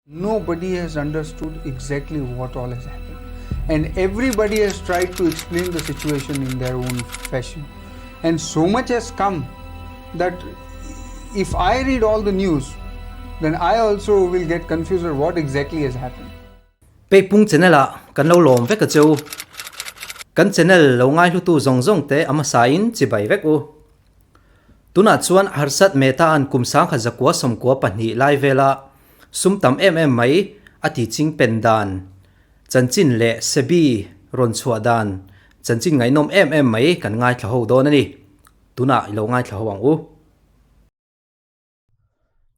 Nobody has understood exactly what all has happened. And everybody has tried to explain the situation in their own fashion. And so much has come that if I read all the news, then I also will get confused at what exactly has happened. Peipung channel ah kan lo lawm vek a che u. Kan channel lo ngaihlutu zawng zawng te a hmasa in chibai vek u. Tunah chuan Harsat Mehta-a'n kum 1992 lai vela sum tam em em mai a ti ching pen dan, chanchin leh SEBI rawn chhuah dan chanchin ngaihnawm em em mai kan ngaithla ho dawn a ni. Tunah i lo ngaithla ho ang u.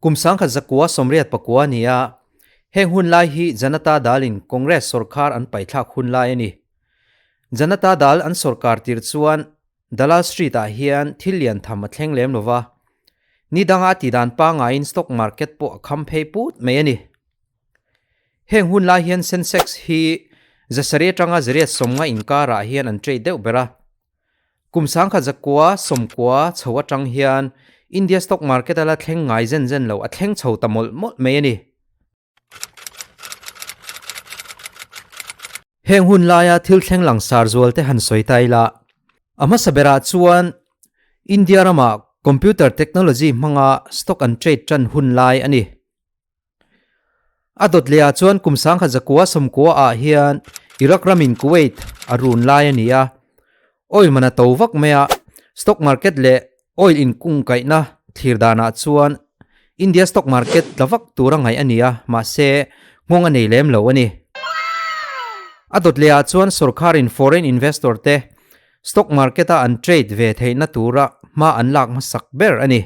Kum 1989 a ni a, heng hun lai hi Janata Dal-in Congress sawrkar an paithlak hun lai a ni. Janata Dal an sawrkar tir chuan Dalal Street ah hian thil lian tham a thleng lem lova, ni danga a tihdan pangaiin stock market pawh a kham phei put mai a ni. Heng hun lai hian Sensex hi zasarih atanga zariat sawmnga inkarah hian an trade deuh ber a. Kum 1990 chho atang hian India stock market a la thleng ngai zen zen lo a thleng chho ta mawlh mawlh mai a ni. Heng hun laia thil thleng langsar zual te han sawi ta ila, a hmasa berah chuan India rama computer technology hmanga stock an trade tan hun lai a ni. A dawt lehah chuan kum 1990 ah hian Iraq ramin Kuwait a run lai a ni a, oil man a to vak mai a, stock market leh Oil inkungkaihna thlir danah chuan India stock market tla vak tura ngaih a ni a, mahse nghawng a nei lem lo a ni. A dawt lehah chuan sorkarin foreign investor te stock market a an trade ve theihna tura hma an lak hmasak ber a ni.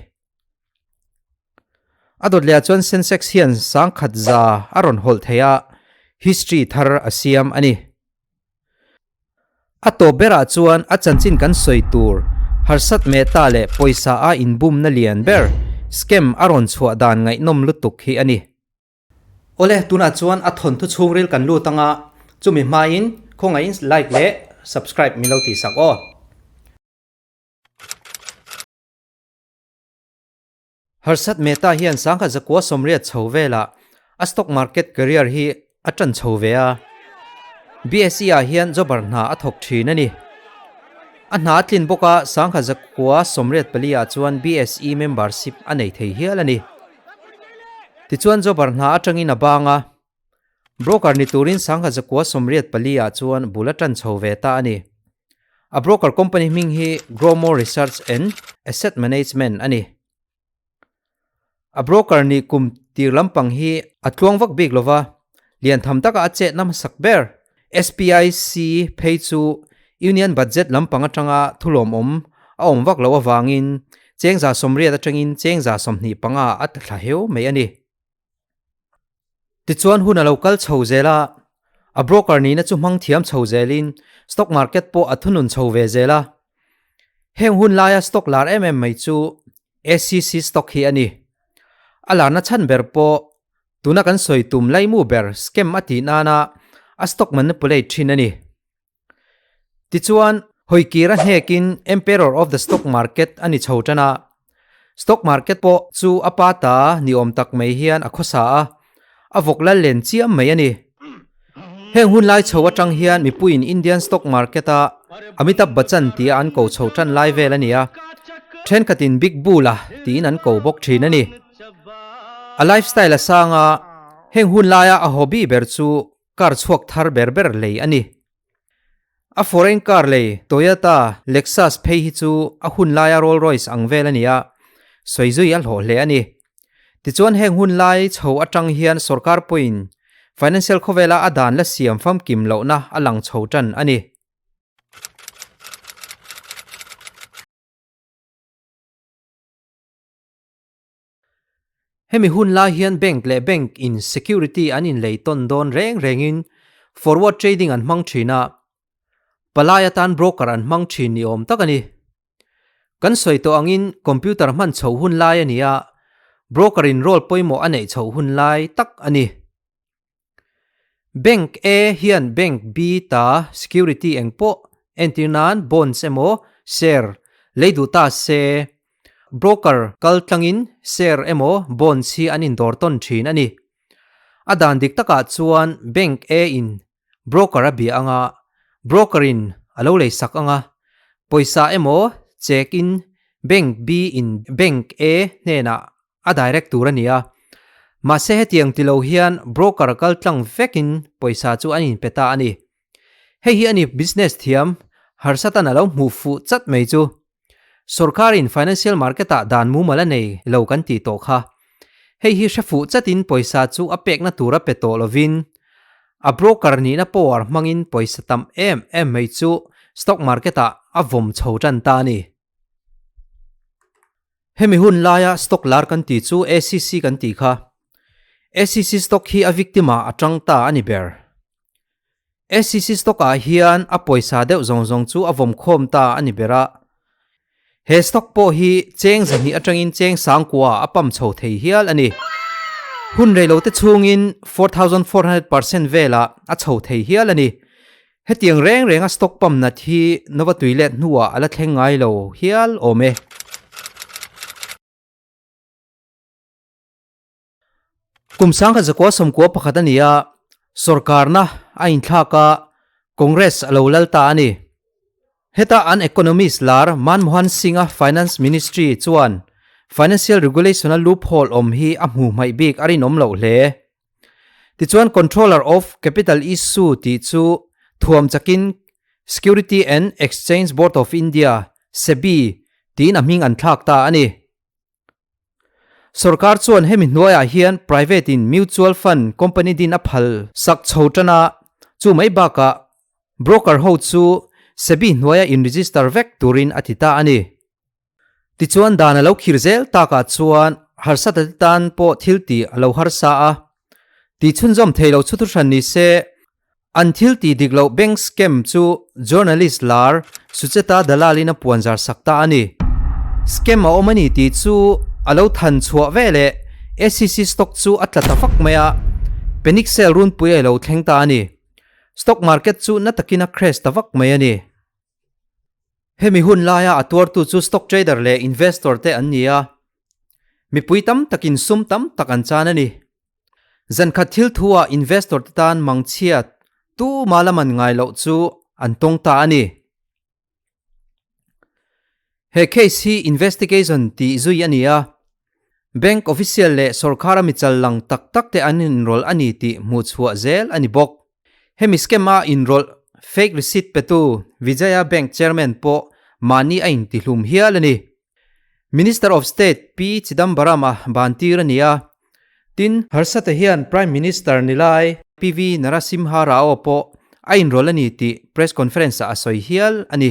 A dawt lehah chuan Sensex hian 10,100 a rawn hawlh thei a, history thar a siam a ni. A tawp berah chuan a chanchin kan sawi tur Harsat Mehta leh pawisa a inbumna lian ber scam a rawn chhuah dan ngaihnawm lutuk hi a ni. Awle, tunah chuan a thawnthu chhungril kan lut anga chumi hmain khawngaihin like leh subscribe min lo tihsak aw. Harsat Mehta hian 1980 chho velah a stock market career hi a ṭan chho ve a, BSE ah hian jobber hna a thawk ṭhin a ni. A hna a tlin bawk a, 1984 ah chuan BSE membership a nei thei hial a ni. Tichuan jobber hna aṭangin a bang a, broker ni turin 1984 ah chuan bul a ṭan chho ve ta a ni. A broker company hming hi Growmore Research and Asset Management a ni. A broker nih kum tir lampang hi a tluang vak bik lova, lian tham taka a chetna hmasak ber. SPIC phei chu Union Budget lampang atanga thulawmawm a awm vak loh avangin chengza 80 atangin chengza 25 a tla thla heu mai a ni. Tichuan hun a lo kal chho zel a, a broker nihna chu hmang thiam chho zelin stock market pawh a thunun chho ve zel a. Heng hun laia stock lar em em mai chu ACC stock hi a ni. A larna chhan ber pawh tuna kan sawi tum laimu ber scam a tih nana a stock manipulate thin a ni. Tichuan, hawikir a hnekin Emperor of the Stock Market a ni chho tan a. Stock market pawh chu a pa ta ni awm tak mai hian a khawsa a, a vawk lal len chiam mai a ni. Heng hun lai chho atang hian mipuiin Indian stock market a Amitabh Bachchan tia an ko chho tan lai vel a ni a, thenkhatin Big Bull a tiin an ko bawk thin a ni. A lifestyle a sang a, heng hun laia a hobby ber chu Car chhuak thar ber ber lei a ni. A foreign car lei Toyota Lexus phei hi chu a hun laia Roll Royce ang vel a ni a, sawi zui a hlawh hle a ni. Tichuan heng hun lai chho atang hian sorkar pawhin financial khawvela a dan la siam famkim lohna a lang chho tan a ni. Hemi hun lai hian bank leh bank in security an inlei tawn dawn reng rengin forward trading an hmang thin a, palai atan broker an hmang thin ni awm tak a ni. Kan sawi tawh angin computer hman chho hun lai a ni a, broker in role pawimawh a neih chhoh hun lai tak a ni. Bank A hian Bank B ta security eng pawh entir nan bonds emaw share lei duh ta se, broker kal tlangin share emaw bonds hi an indawr tawn thin a ni. A dan dik takah chuan Bank A in broker a bia anga, broker in a lo lei sak anga, pawisa emaw check in Bank B in Bank A hnenah a direct tur a ni a. Mahse hetiang ti lo hian broker kal tlang vekin pawisa chu an inpe ta a ni. Hei hi a ni business thiam harsatan a lo hmuh fuh chat mai chu. Sorkarin financial market-ah dan mumal a nei lo kan tih tawh kha. Hei hi hre fuh chatin pawisa chu a pekna tur a pe tawh lovin a broker nihna power hmangin pawisa tam em em mai chu stock market-ah a vawm chho tan ta a ni. Hemi hun laia stock lar kan tih chu ACC kan tih kha. ACC stock hi a victim-ah a tang ta a ni ber. SEC stock ah hian a pawisa deuh zawng zawng chu a vawm khawm ta a ni ber a. He stock pawh hi cheng zahnih atangin cheng sangkua a pump chho thei hial a ni. Hun reilote chhungin 4400% velah a chho thei hial a ni. Hetiang reng renga stock pump nat hi Nova tuilet hnuah a la thleng ngai lo hial awm e. Kum sangkhat zakua sawmkua pakhat a ni a, sorkarna a inthlak a, Congress a lo lal ta a ni. Heta an economist lar Manmohan Singh-a Finance Ministry chuan financial regulation-a loophole awm hi a hmu hmaih bik a rinawm loh hle. Tichuan Controller of Capital Issue tih chu thuam chakin Security and Exchange Board of India, SEBI, tiin a hming an thlak ta a ni. Sorkar chuan hemi hnuaiah hian private in mutual fund company din a phal sak chho tan a, chu mai bakah broker ho chu SEBI hnuaia in register vek turin a ti ta a ni. Tichuan dan a lo khir zel takah chuan harsata te tan pawh thil tih a lo harsa a, tih chhunzawm thei lo chhutu hran ni se An thil tih dik loh bank scam chu journalist lar Sucheta Dalal-in a puanzar sak ta a ni. Scam a awm a ni tih chu a lo than chhuah ve leh SEC stock chu a tla ta vak mai a, panic sale runpui a lo thleng ta a ni. Stock market chu na takin a crash ta vak mai a ni. Hemi hun laia a tuartu chu stock trader leh investor te an ni a, mipui tam takin sum tam tak an chan a ni. Zankhat thil thu-ah investor te tan mangchhiat tuma la man ngai loh chu an tawng ta a ni. He case hi investigation tih zui a ni a, bank official leh sorkara michal lang tak tak te an inrawlh a ni tih hmuhchhuah zel a ni bawk. Hemi scam-a inrawlh fake receipt petu Vijaya Bank chairman pawh mahni a intihlum hial a ni. Minister of State P Chidambaram-a bantir a ni a, tin, Harsata hian Prime Minister ni lai PV Narasimha Rao pawh a inrawlh a ni tih press conference-ah a sawi hial a ni.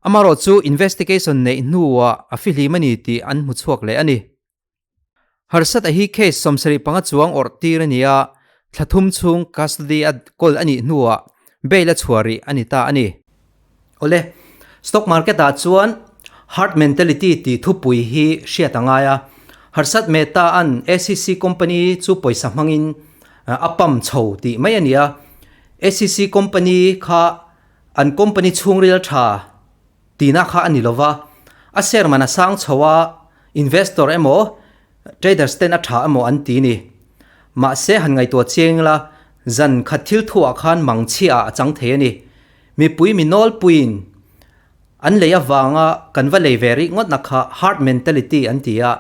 Amarawh chu investigation neih hnuah a fihlim a ni tih an hmu chhuak leh a ni. Harsata hi case 75 chuang awrh tir a ni a, thla thum chhung custody a kawl a nih hnuah bail a chhuah rih a ni ta a ni. Awle, stock market ah chuan herd mentality tih thupui hi hriat a ngai a. Harshad Mehta an ACC company chu pawisa hmangin a pump chho tih mai a ni a. ACC company kha an company chhungril tha tihna kha a ni lo va, a share man a sang chho a, investor emaw traders ten a tha emaw an ti ni. Mahse han ngaihtuah chiang ila zan khat thil thuah khan mangchhia ah a chang thei a ni. Mipui mi nawlpuiin an lei avanga kan va lei ve rih ngawtna kha herd mentality an ti a,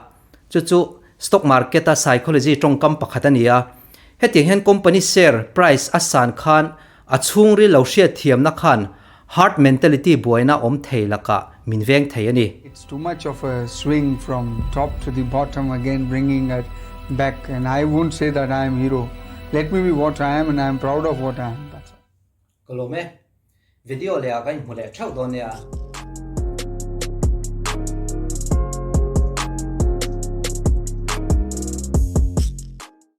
chu chu stock market a psychology tawngkam pakhat a ni a. Hetiang hian company share price a san khan a chhungril lo hriatthiamna khan herd mentality buaina awm thei lakah min veng thei a ni. It's too much of a swing from top to the bottom again bringing it back and I won't say that I am hero. Let me be what I am and I am proud of what I am. That's all. Ka lawm e. Video leh ah ka inhmu leh theuh dawn nia.